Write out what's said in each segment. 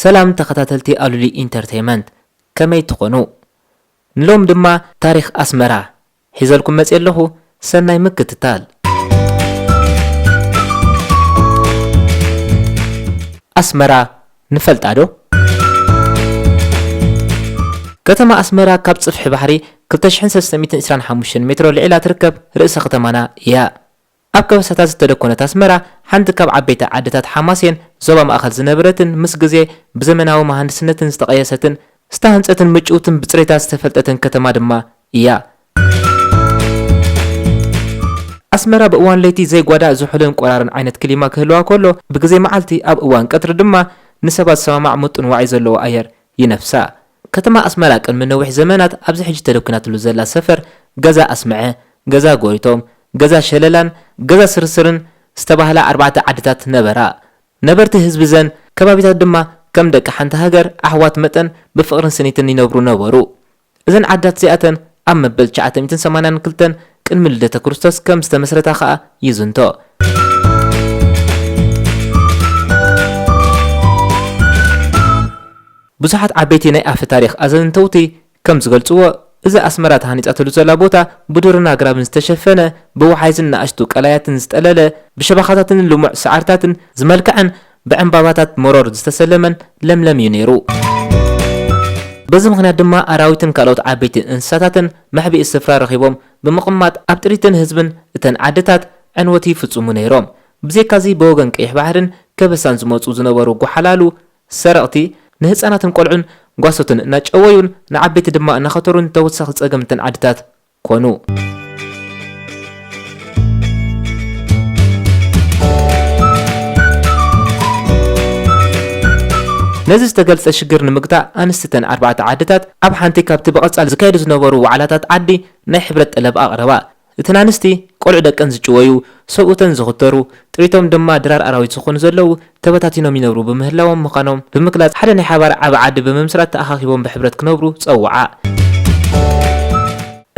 ሰላም ተኸታተልቲ ኣሉሊ ኢንተርቴይመንት፣ ከመይ ትኾኑ? ንሎም ድማ ታሪኽ ኣስመራ ሒዘልኩም መጽየ ኣለኹ። ሰናይ ምክትታል። ኣስመራ ንፈልጣ ዶ? ከተማ ኣስመራ ካብ ጽፍሒ ባሕሪ ክልተ ሽሕን ሰለስተ ሚእትን ዕስራን ሓሙሽተን ሜትሮ ልዒላ ትርከብ ርእሰ ከተማና እያ። ኣብ ከበሳታት ዝተደኮነት ኣስመራ፣ ሓንቲ ካብ ዓበይቲ ዓድታት ሓማሴን ዞባ ማእከል ዝነበረትን ምስ ግዜ ብዘመናዊ መሃንድስነትን ዝተቐየሰትን ዝተሃንጸትን ምጭውትን ብጽሬታ ዝተፈልጠትን ከተማ ድማ እያ። ኣስመራ ብእዋን ለይቲ ዘይጓዳእ ዝሑልን ቆራርን ዓይነት ክሊማ ክህልዋ ከሎ፣ ብግዜ መዓልቲ ኣብ እዋን ቀትሪ ድማ ንሰባት ዝሰማማዕ ምጡን ዋዒ ዘለዎ ኣየር ይነፍሳ። ከተማ ኣስመራ ቅድሚ ነዊሕ ዘመናት ኣብዚ ሕጂ ተደኩናትሉ ዘላ ሰፈር ገዛ ኣስምዐ፣ ገዛ ጎይቶም፣ ገዛ ሸለላን ገዛ ስርስርን ዝተባህላ ኣርባዕተ ዓድታት ነበራ። ነበርቲ ህዝቢ ዘን ከባቢታት ድማ ከም ደቂ ሓንቲ ሃገር ኣሕዋት መጠን ብፍቕርን ስኒትን ይነብሩ ነበሩ። እዘን ዓድታት እዚኣተን ኣብ መበል ትሽዓተ ሚእትን ሰማንያን ክልተን ቅድሚ ልደተ ክርስቶስ ከም ዝተመስረታ ኸኣ ይዝንቶ። ብዙሓት ዓበይቲ ናይ ኣፈ ታሪኽ ኣዘንተውቲ ከም ዝገልጽዎ፣ እዚ ኣስመራ ተሃኒጻትሉ ዘላ ቦታ ብዱርን ኣግራብን ዝተሸፈነ፣ ብወሓይዝን ንኣሽቱ ቀላያትን ዝጠለለ፣ ብሸባኻታትን ልሙዕ ሳዕርታትን ዝመልክዐን ብዕምባባታት መሮር ዝተሰለመን ለምለም እዩ ነይሩ። በዚ ምኽንያት ድማ ኣራዊትን ካልኦት ዓበይቲ እንስሳታትን መሕብኢ ስፍራ ረኺቦም ብምቕማጥ ኣብ ጥሪትን ህዝብን እተን ዓድታት ዕንወት ይፍጽሙ ነይሮም። ብዘይካዚ ብወገን ቀይሕ ባሕርን ከበሳን ዝመጹ ዝነበሩ ጓሓላሉ ሰረቕቲ ንህጻናትን ቆልዑን ጓሶትን እናጨወዩን ንዓበይቲ ድማ እናኸተሩን ተወሳኺ ጸገም እተን ዓድታት ኮኑ። ነዚ ዝተገልጸ ሽግር ንምግታእ ኣንስቲ እተን ኣርባዕተ ዓድታት ኣብ ሓንቲ ካብቲ ብቐጻሊ ዝካየዱ ዝነበሩ ዋዕላታት ዓዲ ናይ ሕብረት ጠለብ ኣቕረባ። እተን ኣንስቲ ቆልዑ ደቀን ዝጭወዩ፣ ሰብኡተን ዝኽተሩ፣ ጥሪቶም ድማ ድራር ኣራዊት ዝኾኑ ዘለዉ ተበታቲኖም ይነብሩ ብምህላዎም ምዃኖም ብምግላጽ ሓደ ናይ ሓባር ዓቢ ዓዲ ብምምስራት ተኣኻኺቦም ብሕብረት ክነብሩ ጸውዓ።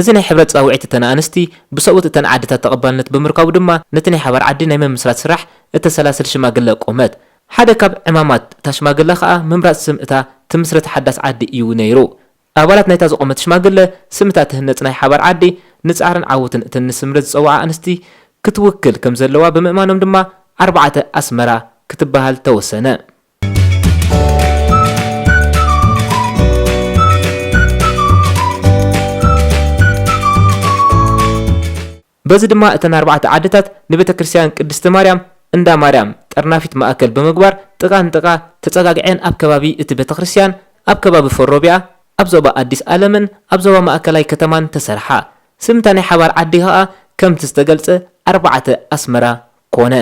እዚ ናይ ሕብረት ጻውዒት እተን ኣንስቲ ብሰብኡት እተን ዓድታት ተቐባልነት ብምርካቡ ድማ ነቲ ናይ ሓባር ዓዲ ናይ ምምስራት ስራሕ እተሰላስል ሽማግለ ቆመት። ሓደ ካብ ዕማማት እታ ሽማግለ ኸኣ ምምራጽ ስም እታ ትምስረት ሓዳስ ዓዲ እዩ ነይሩ። ኣባላት ናይታ ዝቖመት ሽማግለ ስም እታ ትህነጽ ናይ ሓባር ዓዲ ንጻዕርን ዓወትን እተን ንስምረት ዝጸውዓ ኣንስቲ ክትውክል ከም ዘለዋ ብምእማኖም ድማ ኣርባዕተ ኣስመራ ክትበሃል ተወሰነ። በዚ ድማ እተን ኣርባዕተ ዓድታት ንቤተ ክርስቲያን ቅድስቲ ማርያም እንዳ ማርያም ጠርናፊት ማእከል ብምግባር ጥቓ ንጥቓ ተጸጋግዐን ኣብ ከባቢ እቲ ቤተ ክርስቲያን ኣብ ከባቢ ፈሮቢያ ኣብ ዞባ ኣዲስ ኣለምን ኣብ ዞባ ማእከላይ ከተማን ተሰርሓ። ስምታ ናይ ሓባር ዓዲ ኸኣ ከምቲ ዝተገልጸ ኣርባዕተ ኣስመራ ኮነ።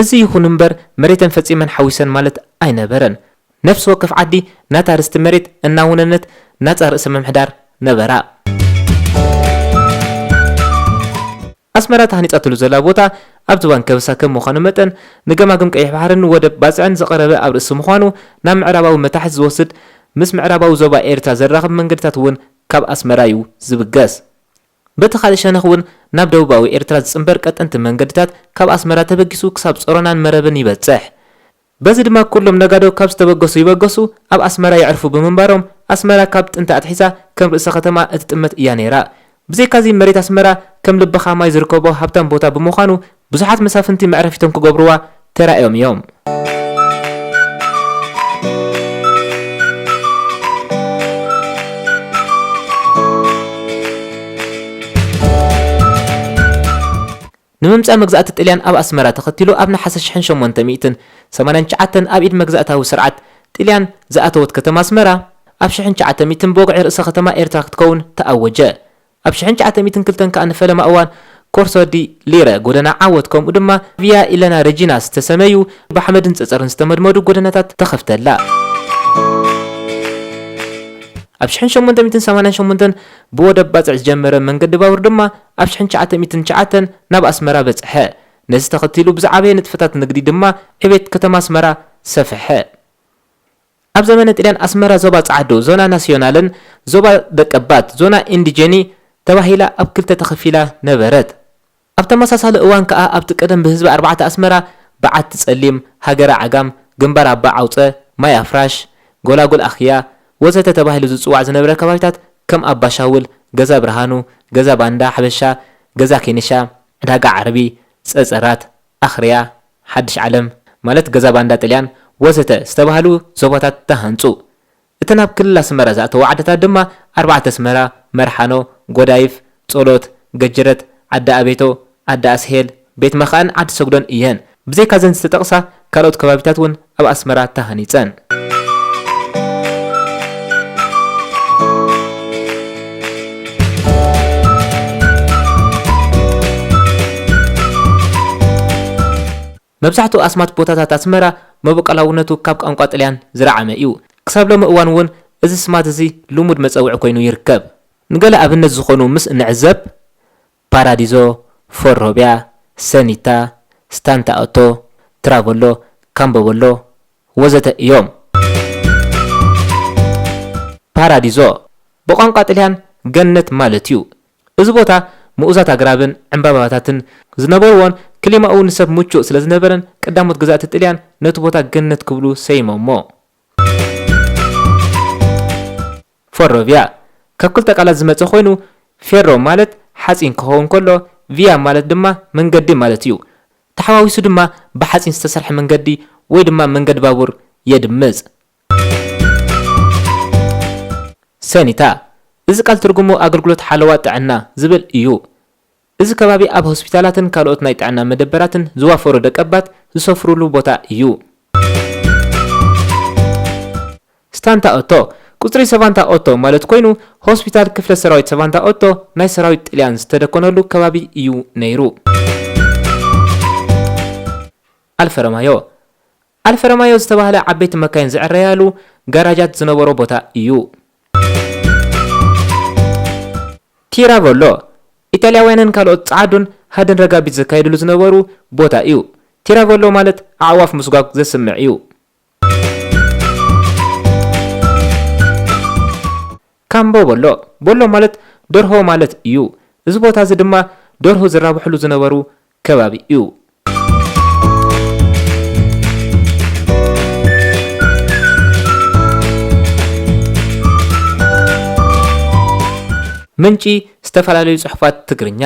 እዚ ይኹን እምበር መሬተን ፈጺመን ሓዊሰን ማለት ኣይነበረን። ነፍሲ ወከፍ ዓዲ ናታ ርስቲ መሬት እናወነነት ናጻ ርእሰ ምምሕዳር ነበራ። ኣስመራ ተሃኒጻትሉ ዘላ ቦታ ኣብ ዝባን ከበሳ ከም ምዃኑ መጠን ንገማግም ቀይሕ ባሕርን ወደብ ባጽዕን ዝቐረበ ኣብ ርእሲ ምዃኑ ናብ ምዕራባዊ መታሕት ዝወስድ ምስ ምዕራባዊ ዞባ ኤርትራ ዘራኽብ መንገድታት እውን ካብ ኣስመራ እዩ ዝብገስ። በቲ ካልእ ሸነኽ እውን ናብ ደቡባዊ ኤርትራ ዝጽንበር ቀጠንቲ መንገድታት ካብ ኣስመራ ተበጊሱ ክሳብ ጾሮናን መረብን ይበጽሕ። በዚ ድማ ኩሎም ነጋዶ ካብ ዝተበገሱ ይበገሱ ኣብ ኣስመራ የዕርፉ ብምንባሮም ኣስመራ ካብ ጥንቲ ኣትሒዛ ከም ርእሰ ከተማ እትጥመት እያ ነይራ። ብዘይካዚ መሬት ኣስመራ ከም ልብኻ ማይ ዝርከቦ ሃብታም ቦታ ብምዃኑ ብዙሓት መሳፍንቲ መዕረፊቶም ክገብርዋ ተራእዮም እዮም። ንምምጻእ መግዛእቲ ጥልያን ኣብ ኣስመራ ተኸቲሉ ኣብ ነሓሰ ሽሕን ሸሞንተ ሚእትን ሰማንያን ትሽዓተን ኣብ ኢድ መግዛእታዊ ስርዓት ጥልያን ዝኣተወት ከተማ ኣስመራ ኣብ ሽሕን ትሽዓተ ሚእትን ብወግዒ ርእሰ ከተማ ኤርትራ ክትከውን ተኣወጀ። ኣብ ሽሕን ትሽዓተ ሚእትን ክልተን ከኣ ንፈለማ እዋን ኮርሶ ዲ ሊረ ጎደና ዓወት ከምኡ ድማ ቪያ ኢለና ሬጂና ዝተሰመዩ ብሓመድን ጸጸርን ዝተመድመዱ ጎደናታት ተኸፍተላ። ኣብ ሽሕን ሸሞንተ ሚእትን ሰማንያን ሸሞንተን ብወደብ ባጽዕ ዝጀመረ መንገዲ ባቡር ድማ ኣብ ሽሕን ትሽዓተ ሚእትን ትሽዓተን ናብ ኣስመራ በጽሐ። ነዚ ተኸቲሉ ብዝዓበየ ንጥፈታት ንግዲ ድማ ዕቤት ከተማ ኣስመራ ሰፍሐ። ኣብ ዘመነ ጥልያን ኣስመራ ዞባ ጸዓዱ፣ ዞና ናሲዮናልን ዞባ ደቀባት፣ ዞና ኢንዲጀኒ፣ ተባሂላ ኣብ ክልተ ተኸፊላ ነበረት። ኣብ ተመሳሳሊ እዋን ከኣ ኣብቲ ቀደም ብህዝቢ ኣርባዕተ ኣስመራ፣ በዓቲ ጸሊም፣ ሃገረ ዓጋም፣ ግንባር ኣባ ዓውጸ፣ ማይ ኣፍራሽ፣ ጎላጉል ኣኽያ ወዘተ ተባሂሉ ዝጽዋዕ ዝነበረ ከባቢታት ከም ኣባሻውል፣ ገዛ ብርሃኑ፣ ገዛ ባንዳ ሓበሻ፣ ገዛ ኬንሻ፣ ዕዳጋ ዓርቢ፣ ጸጸራት፣ ኣኽርያ፣ ሓድሽ ዓለም ማለት ገዛ ባንዳ ጥልያን ወዘተ ዝተባህሉ ዞባታት ተሃንጹ። እተን ኣብ ክልል ኣስመራ ዝኣተዋ ዓድታት ድማ ኣርባዕተ ኣስመራ፣ መርሓኖ፣ ጎዳይፍ፣ ጸሎት፣ ገጅረት፣ ዓዲ ኣቤቶ፣ ዓዲ ኣስሄል፣ ቤት መኻእን ዓዲ ሰጉዶን እየን። ብዘይካ ዘን ዝተጠቕሳ ካልኦት ከባቢታት እውን ኣብ ኣስመራ ተሃኒጸን። መብዛሕትኡ ኣስማት ቦታታት ኣስመራ መበቆላውነቱ ካብ ቋንቋ ጥልያን ዝረዓመ እዩ። ክሳብ ሎሚ እዋን እውን እዚ ስማት እዚ ልሙድ መጸውዒ ኮይኑ ይርከብ። ንገለ ኣብነት ዝኾኑ ምስ እንዕዘብ፣ ፓራዲዞ፣ ፎሮብያ፣ ሰኒታ፣ ስታንታ ኦቶ፣ ትራቮሎ፣ ካምቦቦሎ ወዘተ እዮም። ፓራዲዞ ብቋንቋ ጥልያን ገነት ማለት እዩ። እዚ ቦታ ምኡዛት ኣግራብን ዕምባባታትን ዝነበርዎን ክሊማኡ ንሰብ ምቹእ ስለ ዝነበረን ቀዳሞት ገዛእቲ ጥልያን ነቲ ቦታ ገነት ክብሉ ሰይሞሞ። ፎሮቪያ ካብ ክልተ ቃላት ዝመጸ ኮይኑ ፌሮ ማለት ሓጺን ክኸውን ከሎ ቪያ ማለት ድማ መንገዲ ማለት እዩ። ተሓዋዊሱ ድማ ብሓጺን ዝተሰርሐ መንገዲ ወይ ድማ መንገዲ ባቡር የድምጽ። ሰኒታ እዚ ቃል ትርጉሙ ኣገልግሎት ሓለዋ ጥዕና ዝብል እዩ። እዚ ከባቢ ኣብ ሆስፒታላትን ካልኦት ናይ ጥዕና መደበራትን ዝዋፈሩ ደቀባት ዝሰፍሩሉ ቦታ እዩ። ስታንታ ኦቶ ቁጽሪ ሰባንታ ኦቶ ማለት ኮይኑ ሆስፒታል ክፍለ ሰራዊት ሰባንታ ኦቶ ናይ ሰራዊት ጥልያን ዝተደኮነሉ ከባቢ እዩ ነይሩ። ኣልፈረማዮ ኣልፈረማዮ ዝተባህለ ዓበይቲ መካይን ዝዕረያሉ ጋራጃት ዝነበሮ ቦታ እዩ። ቲራቮሎ ኢጣልያውያንን ካልኦት ጸዓዱን ሃድን ረጋቢት ዘካየድሉ ዝነበሩ ቦታ እዩ። ቲራቮሎ ማለት ኣዕዋፍ ምስጓግ ዘስምዕ እዩ። ካምቦ ቦሎ ቦሎ ማለት ደርሆ ማለት እዩ። እዚ ቦታ እዚ ድማ ደርሆ ዝራብሕሉ ዝነበሩ ከባቢ እዩ። ምንጪ ዝተፈላለዩ ጽሑፋት ትግርኛ።